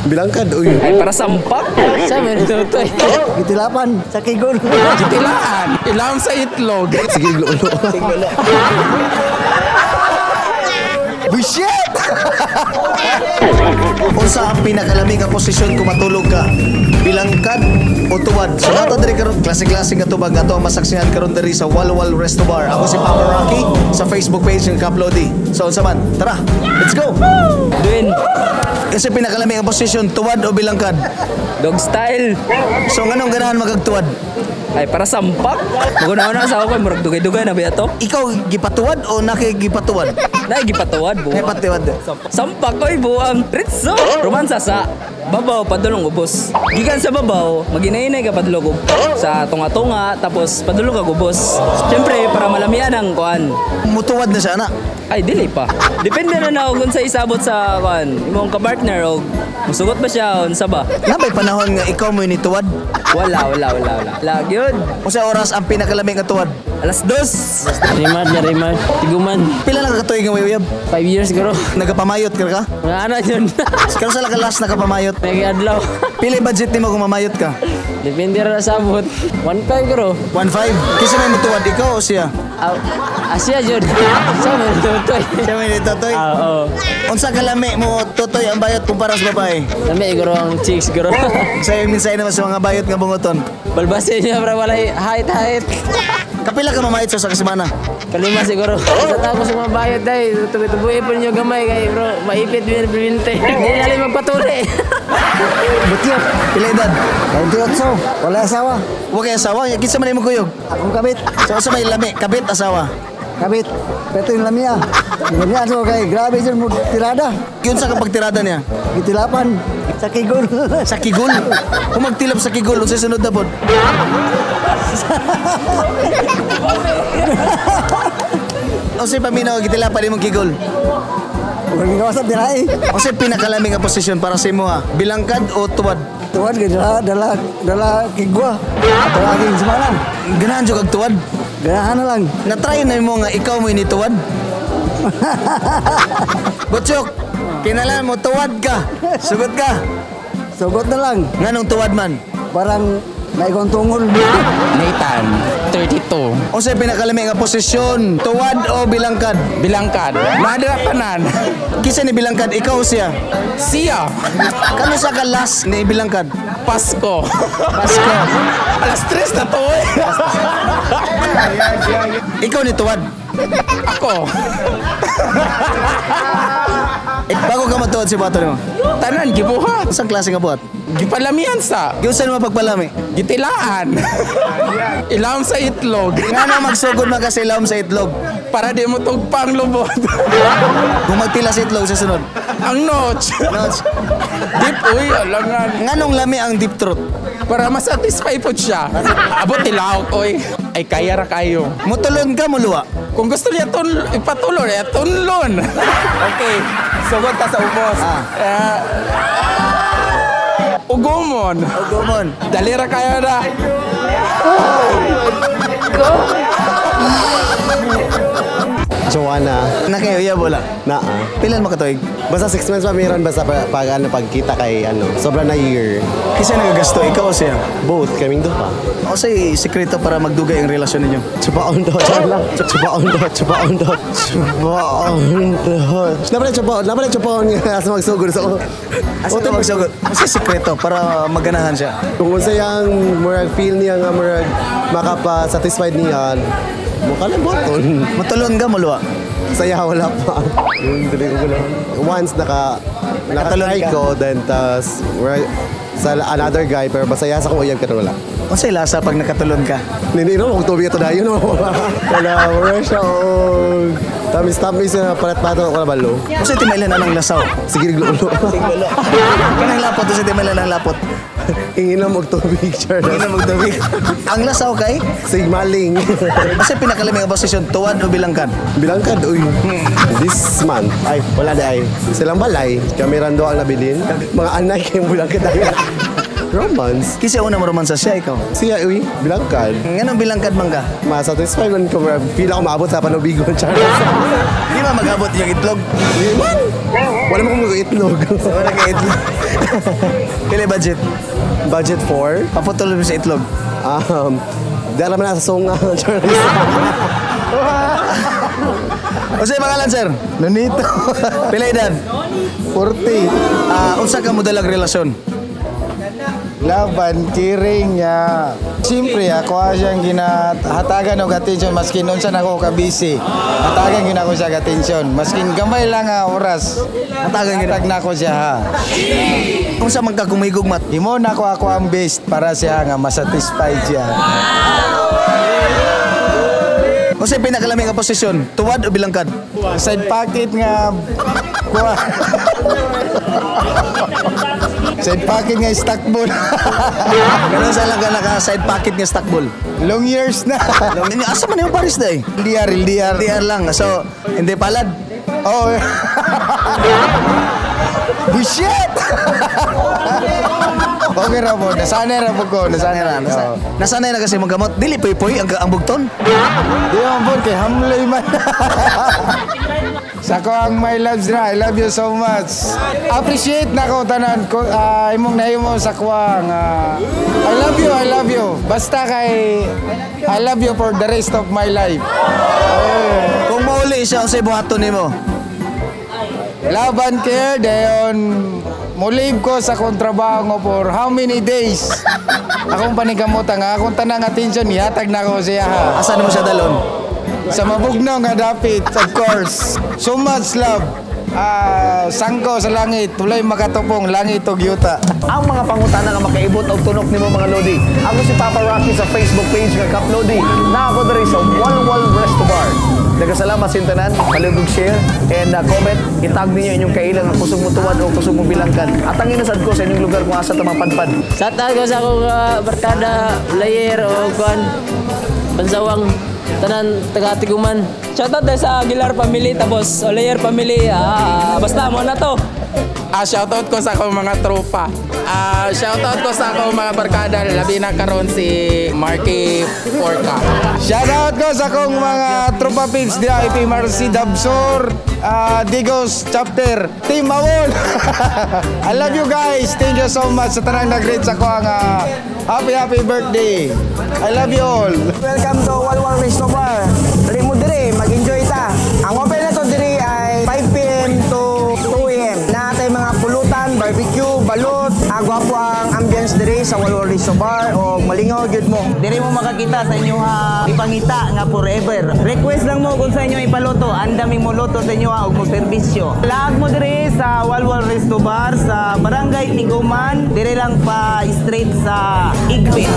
Bilangkad, uy. Ay, para sampak. Sa meron tutoy. Gitilapan sa kigol. Gitilaan. Ilawom sa itlog. Sige, ulo. Bullshit! Unsa ang pinakalami nga posisyon kung matulog ka? Bilangkad o tuwad? So nato diri karon klase-klase nga tubag ato ang masaksihan karon diri sa Walwal Resto Bar. Ako si Papa Rocky sa Facebook page ng Kaplodi. So unsa man? Tara, let's go. Duin. Kasi pinakalami nga posisyon, tuwad o bilangkad? Dog style. So nganong ganahan magagtuwad? Ay, para sampak. Maguna-una sa ako, murag dugay-dugay na ba ito? Ikaw gipatuwad o nakigipatuwad? Naigipatuwad, buwang. Gipatuwad. Sampak, oy, buwang. Ritso. Romansa sa babaw, padulong ubos. Gikan sa babaw, maginainay ka padulong sa tunga-tunga, tapos padulong ka ubos. Siyempre, para malamian ang kuan. Mutuwad na siya na. Ay, dili pa. Depende na na kung sa isabot sa kuan. Imong ka-partner o musugot ba siya o unsa ba? Nabay panahon nga ikaw mo nituwad? Wala, wala, wala, wala. Lagi yun. Unsa oras ang pinakalamig nga tuwad? 2:00. Rimad na rimad. Tiguman. Pila lang ka katuig nga uyab? 5 years guro. Nagapamayot ka ka? Mga ano yun. Karon sa lakalas nakapamayot. Nag-adlaw. Pila budget nimo kung mamayot ka? Depende ra sa sabot. 1.5 guro. 1.5. Kinsa may mutuwad, ikaw o siya? Asya jud. Sa meron tutoy. Siya may nitotoy. Ah, oo. Unsa kalami mo tutoy ang bayot kumpara sa babae? Lami guro ang chicks guro. Sa yung mensahe naman sa mga bayot nga bungoton. Balbasin niya para walay height height. Kapila ka mamayot sa kasemana? Kalima siguro. Sa tao ko sa mga bayot day, tubi-tubuhi po ninyo gamay kay bro, maipit din bibinte. Hindi na rin magpatuli. Butyo, Pila edad? 28, wala asawa. Wa kay asawa, kinsa man imong kuyog? Akong kabit, So unsa may lami, kabit asawa? kabit. Pero yung lamia. Yung lamia so kay grabe jud mo tirada. Yun sa kapagtirada niya. Gitilapan sa kigol. Sa kigol. Kung magtilap sa kigol, unsay sunod na pod? Unsay paminaw gitilapan imong kigol? Ug gigawasan dirai. Unsay pinakalami nga posisyon para sa imo ha? Bilangkad o tuwad? Tuwan kay dala dala dala kigwa. Dala aking semana. Ganahan jud kag tuwad. Ganahan na lang. Na-try na mo nga ikaw mo inituwad? Butchok, kinalan mo tuwad ka. Sugot ka. Sugot na lang. Nganong tuwad man? Parang naikong tungol. Nathan, 32. Unsay pinakalami nga posisyon? Tuwad o bilangkad? Bilangkad. Madra tanan. Kinsa ni bilangkad? Ikaw o siya? Siya. Kano sa ka last ni bilangkad? Pasko. Pasko. 3:00 na to eh. Ikaw ni tuwad. Ako. Eh, bago ka matuwad si Bato nimo. Tanan, gibuhat. Unsang klase nga buhat? Gipalamian sa. Giunsa nimo pagpalami? Gitilaan. Ilawom sa itlog. Ngano magsugod man ka sa ilawom sa itlog? Para di mo tugpang lubot. Kung magtila sa itlog sa sunod. Ang notch. Notch. Deep, uy, alam nga. Nganong lami ang deep throat? Para masatisfy po siya. Abot tilawok, oy. Ay, kaya ra kayo. Mutulon ka, muluwa. Kung gusto niya tun ipatulon, eh, tunlon. Okay, sugod ta sa ubos. Ah. Ugumon. Ugumon. Dali ra kayo na. Joanna. Nakayuyab wala. Naa. Pilan mo katuig? Basta 6 months pa meron basta pag ano, pagkita kay ano, sobra na year. Kinsa nagagasto, ikaw o siya? Both, kaming duha. O say sekreto para magdugay ang relasyon ninyo? Chupaon daw, char lang. Chupaon daw, chupaon daw, chupaon daw. Napala chupaon, napala chupaon nga sa magsugod sa Asa ka magsugod? Unsay sekreto para maganahan siya? Kung unsa yang murag feel niya nga murag makapa-satisfied niya, mukha lang boton. Mutulon ka, muluwa. Saya wala pa. Yung dili ko lang. Once Nakatalon naka-try ka? ko, then tas murag, sa another guy, pero masaya sa kong uyab ka na wala. Unsay lasa pag nakatulon ka? Nininom og tubig ito dayon. Wala, wala siya og tamis-tamis na palat-pato ko na balo. Unsay timailan anang lasaw? Sige, naglulo. Kanang lapot, unsay timailan ang lapot? Inginom og tubig, char. Inginom og tubig. Ang lasaw kay? Sigmaling. Unsay pinakalami nga posisyon, tuwad o bilangkad? Bilangkad, uy. This month, ay, wala di ay. Silang balay, kamerando ang nabilin. Mga anak yung bilangkad ay. Romance. Kinsa una mo romansa siya, ikaw? Siya, uy, bilangkad. Nganong bilangkad man ka? Ma-satisfy man ko, feel ako maabot sa panubigon, char. Di ba mag-abot yung itlog? Di man. Wala mo kung itlog. Wala kay itlog. Pila budget? Budget for? Paputol mo sa itlog. Dara man na sa sunga. Unsay pangalan, sir? Nonito. Pila edad? 40. Ah, unsa ka modalag relasyon? Laban, kiring niya. Siyempre, ako siyang ginahatagan og atensyon maskin unsa na ako ka-busy. Hatagan gyud ako siya og atensyon. Maskin gamay lang nga oras. Hatagan gyud. Hatag na ako siya ha. Unsa man ka kumigugmat? Himo na ako ako ang best para siya nga masatisfied siya. Unsay pinakalami nga posisyon? Tuwad o bilangkad? Side pocket nga kuha. Side pocket nga stock ball. Ganun sa lang ka naka side pocket nga stock ball. Long years na. Asa man yung Paris day? LDR, LDR. LDR lang. So, hindi palad. Oh. Bullshit! Okay ra po. Nasanay ra po ko. Nasanay ra. Nasa, Oh. nasanay na kasi maggamot. Dili poy-poy ang bugton. Di man po, kay hamlay man. Sa ko ang my loves na, I love you so much. Appreciate na ko tanan ko imong nahimo sa kuwang. I love you, I love you. Basta kay I love you for the rest of my life. Kung mauli siya, unsay buhaton nimo? Love and care, dayon mulib ko sa akong trabaho ngo for how many days. Akong paningkamutan nga, akong tanang attention, ihatag na ko siya ha. Asa nimo siya dalon? Sa mabugnaw nga dapit, of course. So much love. Ah, sangko sa langit, tulay makatupong langit ug yuta. Ang mga pangutana nga makaibot og tunok nimo, mga lodi. Ako si Papa Rocky sa Facebook page nga Kap Lodi. Na ako diri sa Walwal Resto Bar. Nagkasalamat sa tanan, palihog share and comment, itag ninyo inyong kailang ang kusog mo tuwad o kusog mo bilangkan. Atangin na sad ko sa inyong lugar kung asa ta mapadpad. Shout out ko sa akong barkada, layer o kuan Bansawang tanan taga Tiguman. Shoutout dahil sa Aguilar family, tapos Olayer family. Ah, basta mo na to. Ah, shoutout ko sa akong mga tropa. Ah, shoutout ko sa akong mga barkada, labi na karon si Marky Porca. Shout out ko sa akong mga tropa peeps diha IPMRC Dabsor, Digos Chapter, Team Mawol. I love you guys. Thank you so much sa tanang nag-greet sa ko ang happy happy birthday. I love you all. Welcome to Walwal Resto Bar. Dali mo dire, mag-enjoy ta. Ang open na to dire ay 5 p.m. to 2 a.m. Naa tay mga pulutan, barbecue, balot. Agwapo ang ambience dire sa Walwal Resto Bar o malingaw gyud mo. Dire mo makakita sa inyo ha ipangita nga forever. Request lang mo kung sa inyo ipaluto, andaming mo luto sa inyo ha, og mo serbisyo. Laag mo dire sa Walwal Resto Bar sa Barangay Tiguman, dire lang pa straight sa Igpit.